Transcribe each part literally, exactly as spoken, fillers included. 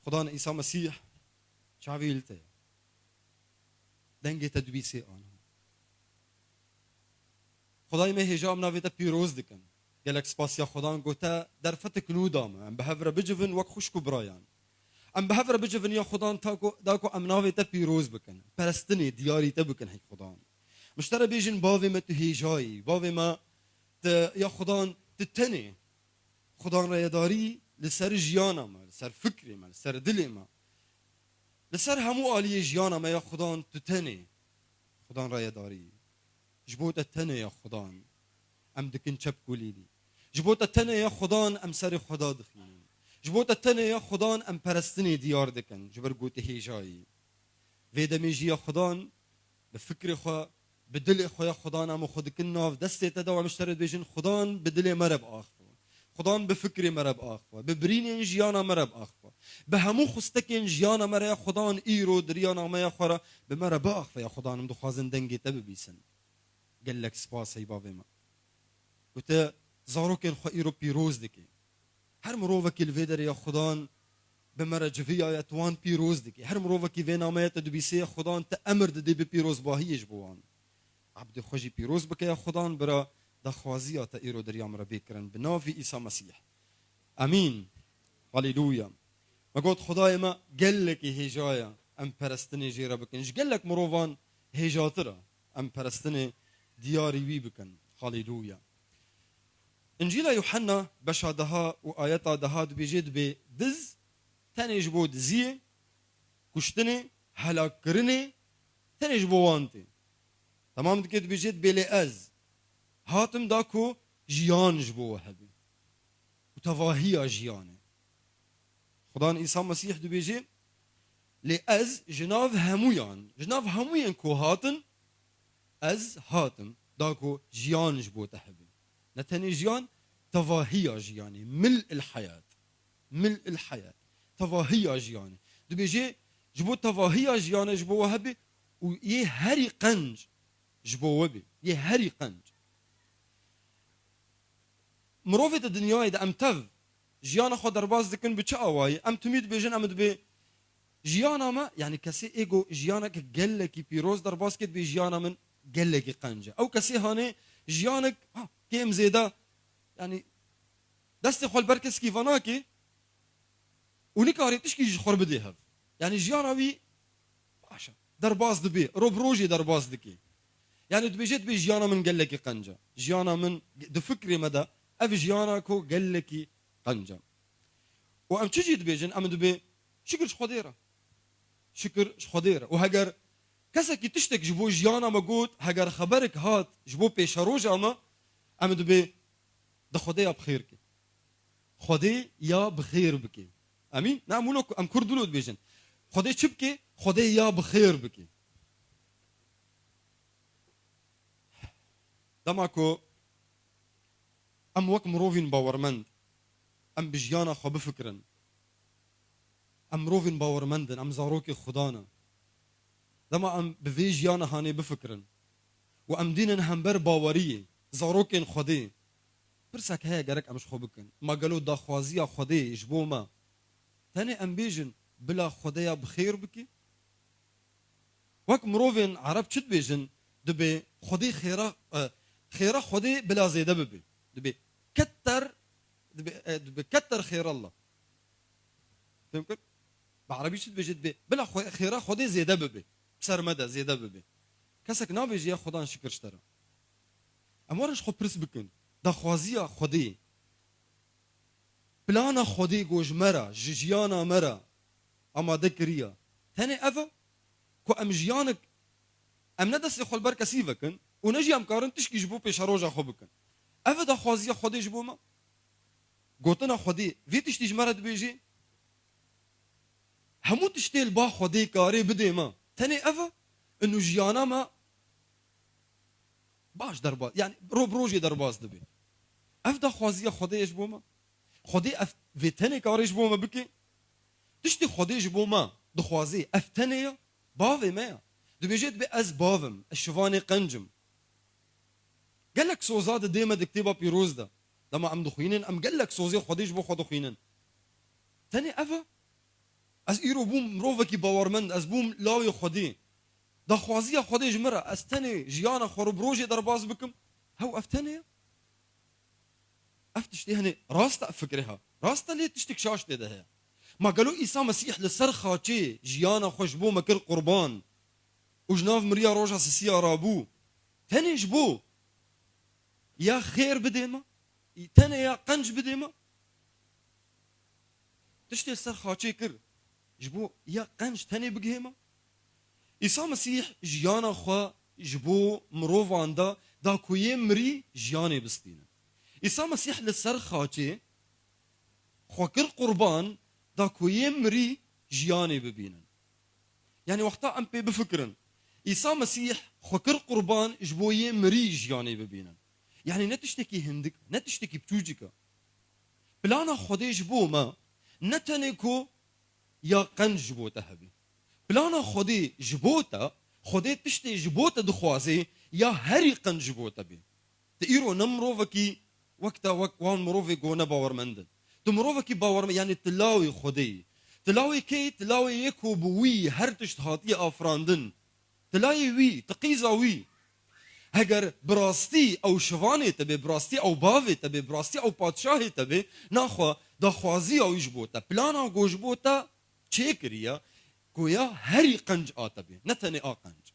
Xudan Îsa Mesîh çavî li te ye. Dengê te dibîsê ana. Xwedayê me, hêja em navê te pîroz dikin. Gelek spas ya Xudan ku te derfetik nû da me. Em bi hev re bicivin wek xwişk û birayan. Em bi hev re bicivin ya Xudan ta ku, da ku em navê te pîroz bikin. Perestinê diyarî te bikin hey Xudan. Em ji te re bêjin bavê me tu hêjayî. Bavê me tu ya Xudan tu tenê. Xudan reyedarî li ser jiyana me, li ser fikrê me, li ser dilê me. Li ser hemû aliyê jiyana me ya Xudan tu tenê. Xudan reyedarî. Ji bo te tenê ya Xudan. Em dikin çep kulîlî. Ji bo te tenê ya Xudan em serê Xweda dixînin. Ji bo te tenê ya Xudan em perestinê diyar dikin. Ji ber ku tu hêjayî. Vê demê jî ya Xudan bi fikrê xwe, bi dilê xwe ya Xudan em xwe dikin nav destê te de û em ji te re dibêjin, Xudan bi dilê me re biaxife. Xudan bi fikrê me re biaxife. Bi birînên jiyana me re biaxife. Bi hemû xistekên jiyana me re ya Xudan îro di riyana me ya xwe re bi me re biaxife ya Xudan em dixwazin dengê te bibîsin. Gelek spas hey bavê me. Ku te zarokên xwe îro pîroz dikî. Her mirovekî li vê derê ya Xudan bi me re civiyaye, tu wan pîroz dikî. Her mirovekî vê nameye te dibîsê ya Xudan te emir didî bi pîrozbahiyê ji bo wan. Ebdê xwe jî pîroz bike ya Xudan, bira daxwaziya te îro di riya min re bê kirin. Bi navî Îsa Mesîh. Emîn. Halelûya. Me got, Xwedayê me gelekî hêja ye em perestinê jê re bikin. Ji gelek mirovan hêjatir e em perestinê diyarî wî bikin. Halelûya. Încîla Yuhanna beşa deha û ayeta deha dibêje, dibê diz tenê ji bo diziyê, kuştinê, helakkirinê, tenê ji bo wan tê. Temam dike dibêje, dibê lê ez hatim da ku jiyan ji bo we hebe. Û tevahiya jiyanê. Xudan Îsa Mesîh dibêje, lê ez ji nav hemûyan, ji nav hemûyên ku hatin, ez hatim, da ku jiyan ji bo te hebe. Ne tenê jiyan, tevahiya jiyanê, mil il heyat. Mil il heyat. Tevahiya jiyanê. Dibêje, ji bo tevahiya jiyanê ji bo we hebe û yê herî qenc ji bo we be. Yê herî qenc. Mirovê di dinyayê de em tev jiyana xwe derbas dikin bi çi awayî? Em timî dibêjin, em dibê jiyana me, yanî kesê ê ku jiyanek gelekî pîroz derbas kir, dibê jiyana min gelekî qenc e. Ew kesê hanê jiyanek, ha, kêm zêde, yanî destê xwe li ber keskî venake û nikarê tişkî ji xwe bidê hev. Yanî jiyana wî baş e. Derbas dibe, ro bi rojê derbas dike. Yanî dibêje, dibê jiyana min gelekî qenc e. Jiyana min di fikrê me de ev jiyana ku gelekî qenc e. Û em çi jî dibêjin? Em dibê şikir ji Xwedê re. Şikir ji Xwedê re. Û heger kesekî tiştek ji bo jiyana me got, heger xeberek hat ji bo pêşeroja me, em dibê di Xwedê ya bi xêr ke. Xwedê ya bi xêr bike. Emîn? Ne, em wilo ku em Kurd wilo dibêjin. Xwedê çi bike? Xwedê ya bi xêr bike. Dema ku em wek mirovên bawermend, em bi jiyana xwe bifikirin. Em mirovên bawermend in, em zarokê Xudan in. Dema em bi vê jiyana hanê bifikirin û em dînin hember baweriyê, zarokên Xwedê, pirsek heye gerek em ji xwe bikin. Ma gelo daxwaziya Xwedê ji bo me tenê em bêjin, bila Xwedê ya bi xêr bike? Wek mirovên Ereb çi dibêjin? Dibê Xwedê xêra, e, xêra Xwedê bila zêde bibe. Dibê ketter, dibê, e, dibê ketter xêrallah. Fêm kir? Bi Erebî çi dibêje? Dibê bila xwe, xêra Xwedê zêde bibe. Bi ser me de zêde bibe. Kesek nabêje ya Xudan şikir ji te re. Em werin ji xwe pirs bikin. Daxwaziya Xwedê. Plana Xwedê ku ji me re, ji jiyana me re amade kiriye. Tenê ev e ku em jiyanek, em ne destê xwe li ber kesî vekin û ne jî em karin tişkî ji bo pêşeroja xwe bikin. Ev e daxwaziya Xwedê ji bo me. Gotina Xwedê vê tiştî ji me re dibêjê. Hemû tiştê li ba Xwedê karê bidê me. Tenê ev e, û jiyana me baş derbas, yani ro bi rojê derbas dibe. Ev daxwaziya Xwedê ye ji bo me. Xwedê ev vê tenê karê ji bo me bike. Tiştê Xwedê ji bo me dixwazê, ev tenê ye, bavê me ye. Dibêje, dibê ez bav im, ez şivanê qenc im. Gelek soza didê me di kitêba pîroz de. Dema em dixwînin, em gelek sozê Xwedê ji bo xwe dixwînin. Tenê ev e. Ez îro bûm mirovekî bawermend, ez bûm lawê Xwedê. Daxwaziya Xwedê ji min re, ez tenê jiyana xwe ro bi rojê derbas bikim. Hew ev tenê ye? Ev tiştê, henê rast e, ev fikrê ha. Rast e, lê tiştek şaş tê de heye. Ma gelo Îsa Mesîh li ser xaçê jiyana xwe ji bo me kir qurban û ji nav miriya roja sisiya rabû, tenê ji bo ya xêr bidê me? Tenê ya qenc bidê me? Tiştê li ser xaçê kir, ji bo ya qenc tenê bigihê me? Îsa Mesîh jiyana xwe ji bo mirovan da, da ku yê mirî jiyanê bistînin. Îsa Mesîh li ser xaçê xwe kir qurban, da ku yê mirî jiyanê bibînin. Yanî wexta em pê bifikirin, Îsa Mesîh xwe kir qurban ji bo yê mirî jiyanê bibînin. Yanî ne tiştekî hindik, ne tiştekî biçûcik e. Plana Xwedê ji bo me ne tenê ku ya qenc ji bo te hebî. Plana Xwedê ji bo te, Xwedê tiştê ji bo te dixwazê ya herî qenc ji bo te bê. Tu îro ne mirovekî wek te, wek wan mirovê ku ne bawermend in. Tu mirovekî bawermend, yanî tu lawê Xwedê yî. Tu lawê kê yî? Tu lawê yê ku bi wî her tişt hatiye afirandin. Tu layê wî, tu qîza wî. Heger bi rastî ew şivanê te bê, bi rastî ew bavê te bê, bi rastî ew padşahê te bê, naxwe daxwaziya wî ji bo te, plana ku ji bo te çêkiriye, ku ya herî qenc a te bê, ne tenê a qenc.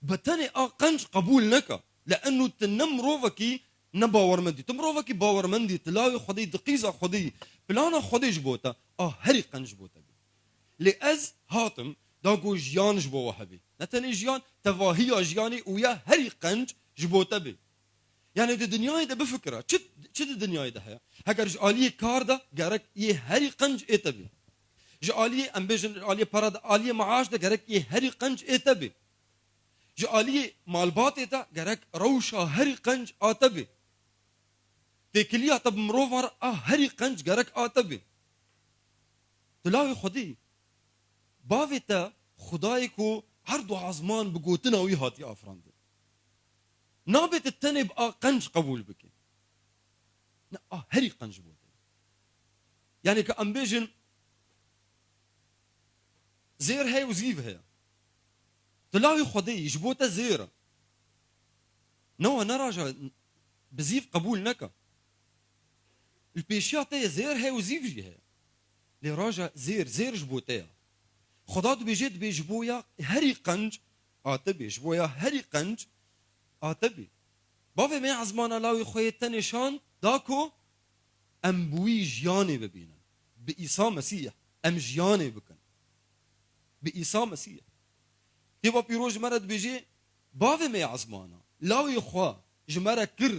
Bi tenê a qenc qebûl neke. Li enû tu ne mirovekî ne bawermendî. Tu mirovekî bawermendî, tu lawê Xwedê, tu qîza Xwedê yî. Plana Xwedê ji bo te a herî qenc ji bo te bê. Lê ez hatim da ku jiyan ji bo we hebê. Ne tenê jiyan, tevahiya jiyanê û ya herî qenc ji bo te bê. Yanî di dinyayê de bifikire, çi, çi di dinyayê de heye? Heger ji aliyê kar de gerek yê herî qenc ê te bê. Ji aliyê, em bêjin, aliyê pere de, aliyê maaş de gerek yê herî qenc ê te bê. Ji aliyê malbatê de gerek rewşa herî qenc a te bê. Têkiliya te bi mirovan re a herî qenc gerek a te bê. Tu lawê Xwedê yî. Bavê te Xwedayê ku erd û ezman bi gotina wî hatiye afirandin. Nabe tu tenê bi a qenc qebûl bike. Ne, a herî qenc ji bo te. Yanî ke em bêjin, zêr heye û zîv heye. Tu lawê Xwedê yî, ji bo te zêr e. Newe, ne raja bi zîv qebûl neke. Li pêşiya te ye zêr heye û zîv jî heye. Lê raja zêr, zêr ji bo te ye. Xweda dibêje, dibê ji bo ya herî qenc a te bê, ji bo ya herî qenc a te bê. Bavê me ya ezmana lawê xwe yê tenê şand da ku em bi wî jiyanê bibînin. Bi Îsa Mesîh em jiyanê bikin. Bi Îsa Mesîh. Kitêba Pîroz ji me re dibêje, Bavê me ya ezmana lawê xwe ji me re kir,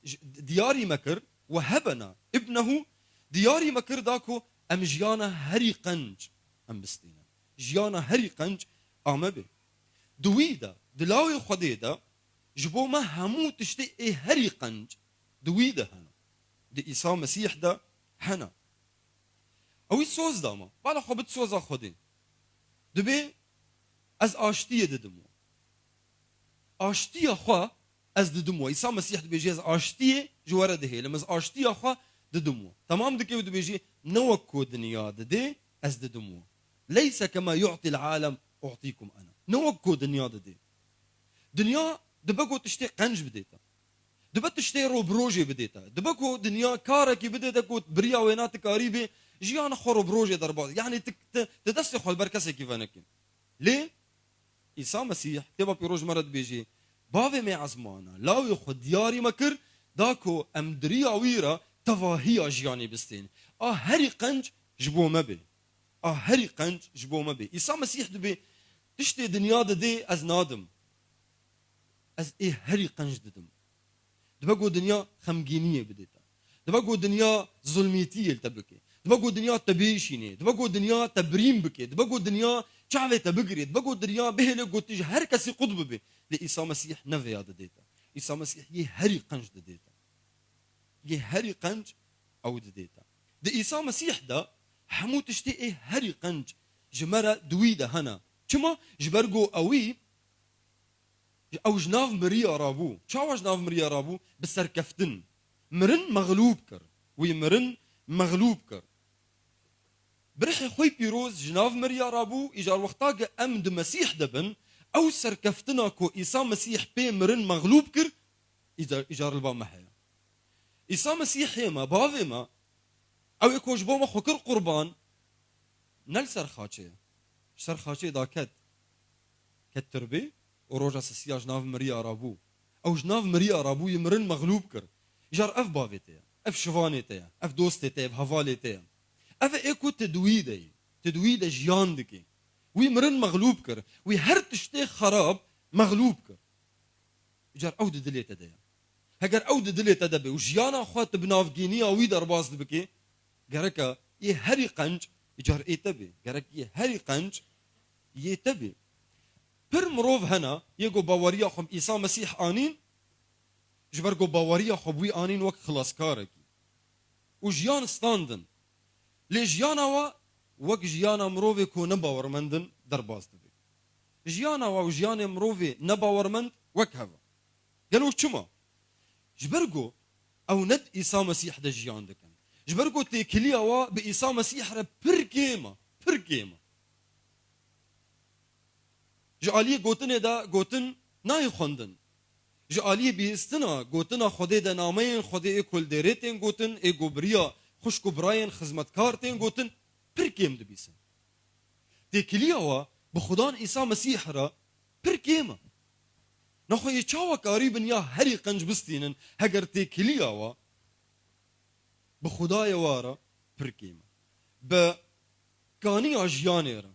ji, diyarî me kir, wehebena ibnehu, diyarî me kir da ku em jiyana herî qenc em bistînin. Jiyana herî qenc a me bê. Di wî de, di lawê Xwedê de, ji bo me hemû tiştê ê herî qenc di wî de hene. Di Îsa Mesîh de hene. Ew wî soz da me. Bala xwe bid soza Xwedê. Dibê ez aştiyê didim we. Aştiya xwe ez didim we. Îsa Mesîh dibêje, ez aştiyê ji we re dihêlim. Ez aştiya xwe didim we. Temam dike û dibêje, ne wek ku dinya didê, ez didim we. Leyse kema yu'til alem u'tikum ana. Ne wek ku dinya didê. Dinya dibe ku tiştê qenc bidê te. Dibe tiştê ro bi rojê bidê te. Dibe ku dinya karekî bidê te ku biriya wêna tu karî bê jiyana xwe ro bi rojê derbas. Yanî tu, tu, tu destê xwe li ber kesekî venekî. Lê Îsa Mesîh, Kitêba Pîroz ji me re dibêjê, Bavê me ezmana, lawê xwe diyarî me kir, da ku em di riya wî re tevahiya jiyanê bistên. A herî qenc ji bo me bê. A herî qenc ji bo me bê. Îsa Mesîh dibê, tiştê dinya didê ez nadim. Ez ê herî qenc didim. Dibe ku dinya xemgîniyê bidê te. Dibe ku dinya zulmîtiyê li te bike. Dibe ku dinya te bêşînê. Dibe ku dinya te birîn bike. Dibe ku dinya çavê te bigirê. Dibe ku dinya bihêle ku tu ji her kesî qut bibê. Lê Îsa Mesîh ne vêya didê te. Îsa Mesîh yê herî qenc didê te. Yê herî qenc ew didê te. Di Îsa Mesîh de hemû tiştê ê herî qenc ji me re di wî de hene. Çima? Ji ber ku ewî Ew ji nav miriya rabû. Çawa ji nav miriya rabû? Bi serkeftin. Mirin mexlûb kir. Wî mirin mexlûb kir. Bi rihê xwe yî pîroz ji nav miriya rabû, îcar wexta ke em di Mesîh de bin, ew serkeftina ku Îsa Mesîh pê mirin mexlûb kir, îcar, îcar li ba me heye. Îsa Mesîhê me, bavê me, ew ê ku ji bo me xwe kir qurban, ne li ser xaçê ye. Ji ser xaçê daket. Ket tirbê û roja sisiya ji nav miriya rabû. Ew ji nav miriya rabû, yî mirin mexlûb kir. Îcar ev bavê te ye, ev şivanê te ye, ev dostê te ye, ev hevalê te ye. Ev ê ku tu di wî de yî, tu di wî de jiyan dikî. Wî mirin mexlûb kir, wî her tiştê xerab mexlûb kir. Îcar ew di dilê te de ye. Heger ew di dilê te de be û jiyana xwe tu bi navgîniya wî derbas dibikî, gereke yê herî qenc îcar ê te bê. Gerek yê herî qenc yê te bê. Pir mirov hene, yê ku baweriya xwe bi Îsa Mesîh anîn, ji ber ku baweriya xwe bi wî anîn wek xilaskarekî. Û jiyan standin. Lê jiyana we wek jiyana mirovê ku ne bawermend in derbas dibe. Jiyana we û jiyanê mirovê nebawermend wek hev e. Gelo çima? Ji ber ku ew ne di Îsa Mesîh de jiyan dikin. Ji ber ku têkiliya we bi Îsa Mesîh re pir kêm e, pir kêm e. Ji aliyê gotinê de gotin nayê xwendin. Ji aliyê bihîstina gotina Xwedê de nameyên Xwedê ê ku li dêrê tên gotin, ê ku bi riya xwişk û birayên xizmetkar tên gotin, pir kêm dibîsin. Têkiliya we bi Xudan Îsa Mesîh re pir kêm e. Nexwe yê çawa karîbin ya herî qenc bistînin, heger têkiliya we bi Xwedayê we re pir kêm e? Bi kaniya jiyanê re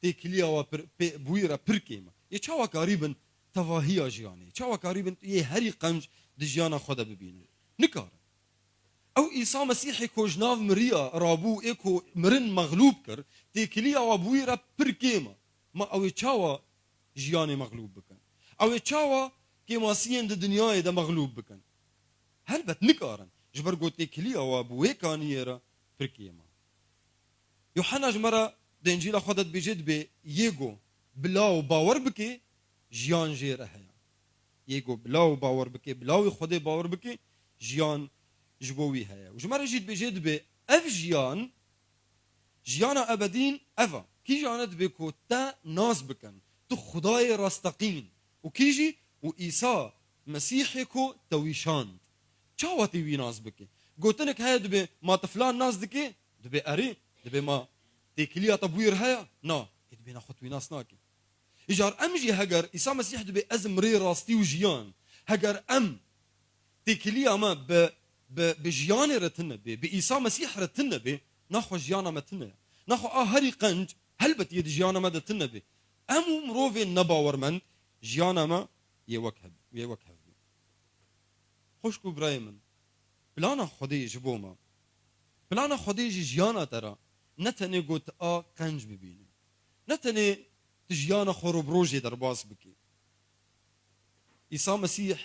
têkiliya we pir, pê, bi wî re pir kêm e. Yê çawa karîbin tevahiya jiyanê, çawa karîbin yê herî qenc di jiyana xwe de bibînin? Nikarin. Ew Îsa Mesîhê ku ji nav miriya rabû, ê ku mirin mexlûb kir, têkiliya we bi wî re pir kêm e. Ma ew ê çawa jiyanê mexlûb bikin? Ew ê çawa kêmasiyên di dinyayê de mexlûb bikin? Helbet nikarin. Ji ber ku têkiliya we bi wê kaniyê re pir kêm e. Yuhanna ji me re di Încîla xwe de dibêje, dibê yê ku bi law bawer bike, jiyan jê re heye. Yê ku bi law bawer bike, bi lawê Xwedê bawer bike, jiyan ji bo wî heye. Û ji me re jî dibêje, dibê ev jiyan, jiyana ebedîn ev e. Kîjan e? Dibê ku te nas bikin, tu Xwedayê rasteqîn û kî jî? Û Îsa Mesîhê ku te wî şand. Çawa tê wî nas bike? Gotinek heye, dibê ma tu filan nas dikê? Dibê erê. Dibê ma têkiliya te bûyî re heye? Na. Ê dibê nexwe tu wî nas nakî. Îcar em jî heger Îsa Mesîh dibê ez im rê rastî û jiyan. Heger em têkiliya me bi, bi, bi jiyanê re tune bê, bi Îsa Mesîh re tune bê, naxwe jiyana me tune ye. Naxwe a herî qenc helbet yê di jiyana me de tune bê. Em û mirovên nebawermend jiyana me yê wek hev, yê wek hev bê. Xwişk û birayê min, plana Xwedê ji bo me, plana Xwedê ji jiyana te re ne tenê got a qenc bibîne, ne tenê tu jiyana xwe rojberojê derbas bikî. Îsa Mesîh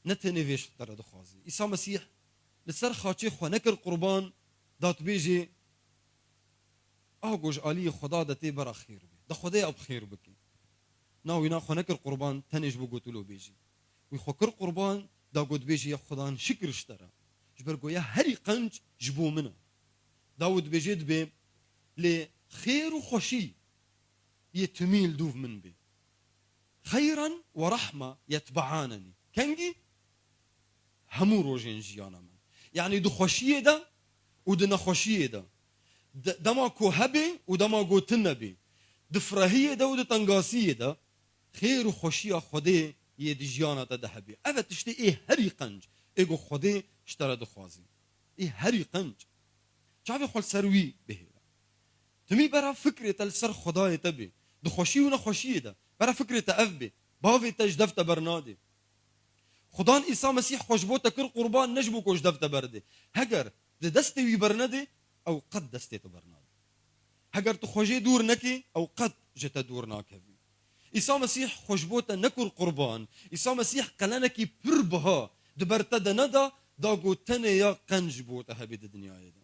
ne tenê vê ji te re dixwaze. Îsa Mesîh li ser xaçê xwe nekir qurban, da tu bêjê, a ku ji aliyê Xweda de tê bera xêr be. Da Xwedê ew bi xêr bike. Na, wî na xwe nekir qurban tenê ji bo ku tu lo bêjî. Wî xwe kir qurban, da ku dibêjî ya Xwedan şikir ji te re. Ji ber ku ya herî qenc ji bo min e. Da wî dibêjê dibê, lê xêr û xweşî yê timî li dûv min bê. Xeyran we rehma yetbeanenî. Kengî? Hemû rojên jiyana min. Yanî di xweşiyê de û di nexweşiyê de. De-, dema ku hebê û dema ku tune bê. Di firehiyê de û di tengasiyê de xêr û xweşiya Xwedê yê di jiyana te de hebê. Ev e tiştê ê herî qenc, ê ku Xwedê ji te re dixwazê. Ê herî qenc. Çavê xwe li ser wî bihêle. Timî bera fikrê te li ser Xwedayê te bê. Di xweşî û nexweşiyê de. Bera fikrê te ev bê. Bavê te ji dev te bernade. Xudan Îsa Mesîh xwe ji bo te kir qurban, ne ji bo ku ji dev te berdê. Heger di destê wî bernedê, ew qet destê te bernade. Heger tu xwe jê dûr nekî, ew qet ji te dûr nakevî. Îsa Mesîh xwe ji bo te nekir qurban. Îsa Mesîh qelenekî pir biha di ber te de neda, da ku tenê ya qenc ji bo te hebê di dinyayê de.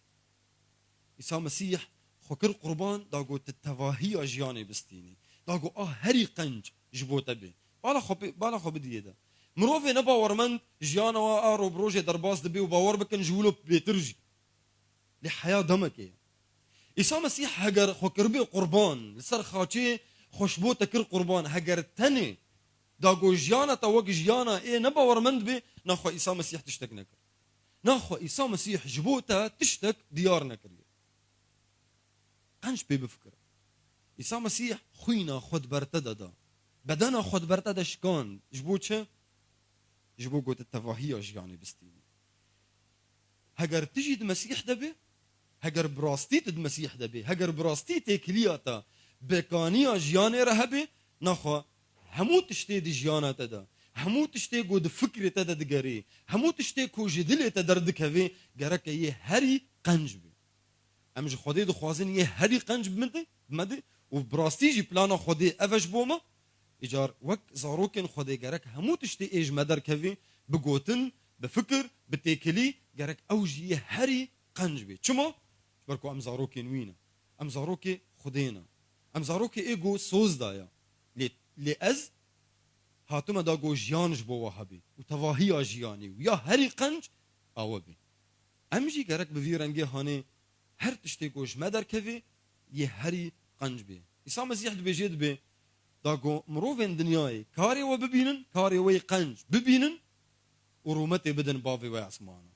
Îsa Mesîh xwe kir qurban, da ku tu tevahiya jiyanê bistînî. Da ku a herî qenc ji bo te bê. Bala xwe pê, bala xwe bidiyê de. Mirovê nebawermend jiyana we a rojberojê derbas dibe û bawer bikin ji wilo bêtir jî. Lê heya demekê ye. Îsa Mesîh heger xwe kiribê qurban, li ser xaçê xwe ji bo te kir qurban, heger tenê da ku jiyana te wek jiyana ê nebawermend bê, naxwe Îsa Mesîh tiştek nekir. Naxwe Îsa Mesîh ji bo te tiştek diyar nekiriye. Qenc pê bifikire. Îsa Mesîh xwîna xwe di ber te de da. Bedena xwe di ber te de şikand. Ji bo çi? Ji bo ku tu tevahiya jiyanê bistînî. Heger tu jî di Mesîh de bê, heger bi rastî tu di Mesîh de bê, heger bi rastî têkiliya te, bekaniya jiyanê re hebê, naxwe hemû tiştê di jiyana te de, hemû tiştê ku di fikrê te de digerê, hemû tiştê ku ji dilê te derdikevê, gereke yê herî qenc bê. Em ji Xwedê dixwazin yê herî qenc bimide, bimede û bi rastî jî plana Xwedê ev e ji bo me. Îcar wek zarokên Xwedê gerek hemû tiştê ê ji me derkevê, bi gotin, bi fikir, bi têkilî, gerek ew jî yê herî qenc bê. Çima? Ji ber ku em zarokên wî ne. Em zarokê Xwedê ne. Em zarokê ê ku soz daye. Lê, lê ez hatime da ku jiyan ji bo we hebê û tevahiya jiyanê û ya herî qenc a we bê. Em jî gerek bi vî rengê hanê her tiştê ku ji me derkevê yê herî qenc bê. Îsa Mesîh dibêjê dibê, da ku mirovên dinyayê karê we bibînin, karê we yê qenc bibînin û rûmetê bidin bavê we esmana.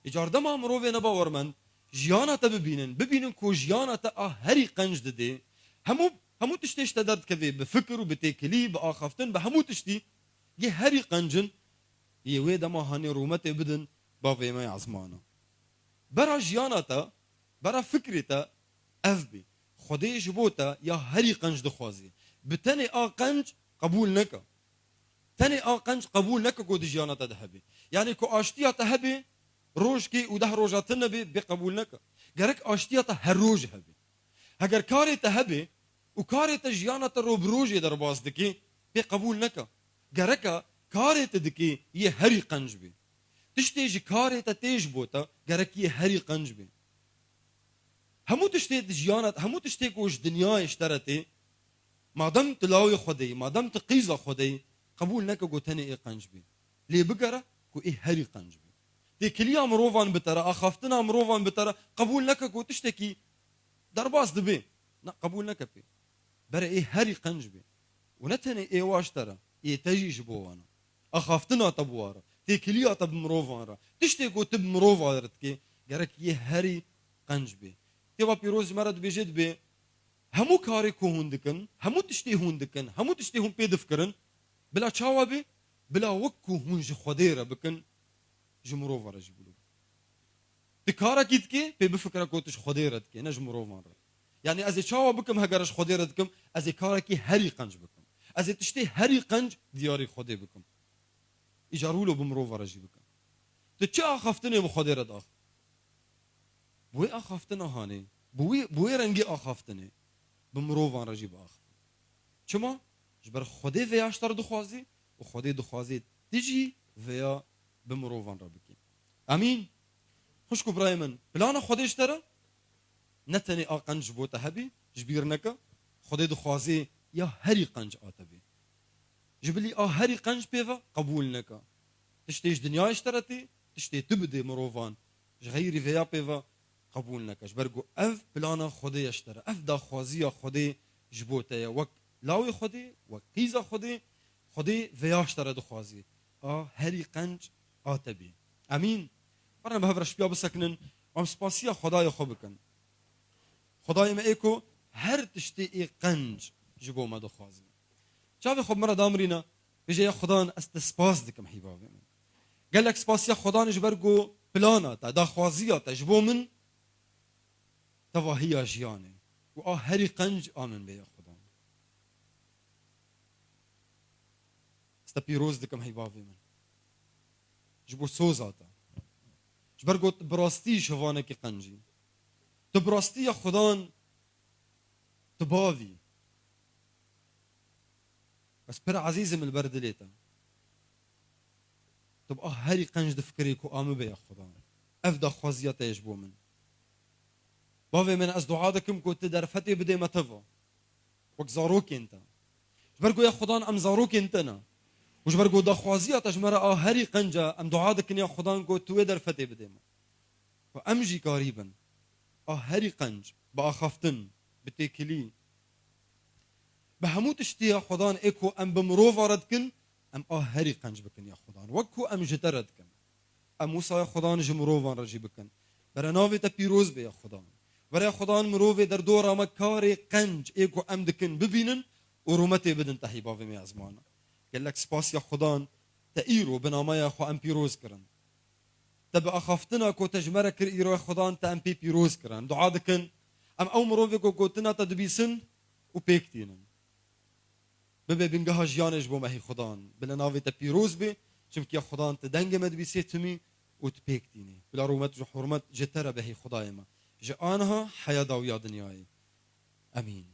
Îcar dema mirovê nebawermend jiyana te bibînin, bibînin ku jiyana te a herî qenc didê, hemû, hemû tiştê ji te derdikevê, bi fikir û bi têkilî, bi axaftin, bi hemû tiştî yê herî qencin, yê wê dema hanê rûmetê bidin bavê me ya esmana. Bera jiyana te, bera fikrê te ev bê. Xwedê ji bo te ya herî qenc dixwazê. Bi tenê a qenc qebûl neke. Tenê a qenc qebûl neke ku di jiyana te de hebê. Yanî ku aştiya te hebê, rojkê û deh roja tune bê, bê qebûl neke. Gerek aştiya te her roj hebê. Heger karê te hebê û karê te jiyana te ro bi rojê derbas dikê, pê qebûl neke. Gereka karê te dikê yê herî qenc bê. Tiştê ji karê te tê ji bo te, gerek yê herî qenc bê. Hemû tiştê di jiyana, hemû tiştê ku ji dinyayê ji te re tê, madem tu lawê Xwedê yî, madem tu qîza Xwedê yî, qebûl neke ku tenê ê qenc bê. Lê bigere ku ê herî qenc bê. Têkiliya mirovan bi te re, axaftina mirovan bi te re, qebûl neke ku tiştekî derbas dibe. Na, qebûl neke pê. Bere ê herî qenc bê. Û ne tenê ê wa ji te re, ê te jî ji bo wan e. Axaftina te bi wan re, têkiliya te bi mirovan re, tiştê ku tu bi mirovan re dikê, gerek yê herî qenc bê. Kitêba Pîroz ji me re dibêje, dibê, hemû karê ku hûn dikin, hemû tiştê hûn dikin, hemû tiştê hûn pê difikirin, bila çawa bê? Bila wek ku hûn ji Xwedê re bikin, ji mirova re jî bilo. Tu karekî dikê, pê bifikire ku tu ji Xwedê re dikê, ne ji mirovan re. Yanî ez ê çawa bikim, heger ji Xwedê re dikim, ez ê karekî herî qenc bikim. Ez ê tiştê herî qenc diyarî Xwedê bikim. Îcar wilo bi mirova re jî bikim. Tu çi axaftinê bi Xwedê re diaxivî? Bi wê axaftina hanê, bi wê, bi wê rengê axaftinê, bi mirovan re jî biaxivî. Çima? Ji ber Xwedê vêya ji te re dixwazî û Xwedê dixwazê tu jî vêya bi mirovan re bikî. Emîn. Xwişk û birayê min, plana Xwedê ji te re ne tenê a qenc ji bo te hebî, ji bîr neke, Xwedê dixwazê ya herî qenc a te bê. Ji bilî a herî qenc pê ve qebûl neke. Tiştê ji dinyayê ji te re tê, tiştê tu bidê mirovan, ji xeyrî vêya pê ve qebûl neke. Ji ber ku ev plana Xwedê ye ji te re, ev daxwaziya Xwedê ji bo te ye. Wek lawê Xwedê, wek qîza Xwedê, Xwedê vêya ji te re dixwazî. A herî qenc a te bê. Emîn. Berne bi hev re şipiya bisekinin, em spasiya Xwedayê xwe bikin. Xwedayê me ê ku her tiştê ê qenc ji bo me dixwazî. Çavê xwe bi me re damirîne, bêje, ya Xudan, ez te spas dikim, hey bavê min. Gelek spasiya Xudan ji ber ku plana te, daxwaziya te ji bo min tevahiya jiyanê û a herî qenc a min bê, ya Xudan. Ez te pîroz dikim, hey bavê min. Ji bo soza te. Ji ber ku tu bi rastî şivanekî qencî. Tu bi rastî, ya Xudan, tu bavî. Ez pir ezîz im li ber dilê te. Tu bi a herî qenc difikirî ku a min be, ya Xudan. Ev daxwaziya te ye ji bo min. Bavê min, ez dua dikim ku tu derfetê bidê me teva. Wek zarokên te. Ji ber ku, ya Xudan, em zarokên te ne. Û ji ber ku daxwaziya te ji me re a herî qenc e, em dua dikin, ya Xudan, ku tu wê derfetê bidê me. Ku em jî karî bin. a herî qenc, bi axaftin, bi têkilî, bi hemû tiştî ya Xudan ê ku em bi mirovan re dikin, em a herî qenc bikin ya Xudan. Wek ku em ji te re dikin. Em wisa ya Xudan ji mirovan re jî bikin. Bere navê te pîroz be ya Xudan. Were ya Xudan mirovê derdora me karê qenc ê ku em dikin bibînin û rûmetê bidin te hî bavê me ezmana. Gelek spas ya Xudan te îro bi nameya xwe em pîroz kirin. Te bi axaftina ku te ji me re kir îro ya Xudan te em pê pîroz kirin. Dua dikin. Em ew mirovê ku gotina te dibîsin û pêk tînin. Bibe bingeha jiyanê ji bo me hî Xudan. Bila navê te pîroz be, çimkî ya Xudan te dengê me dibîsê timî û tu pêk tînî. Bila rûmet ji hurmet ji te re be hî Xudayê me. Ji aniha heya dawiya dinyayê. Emîn.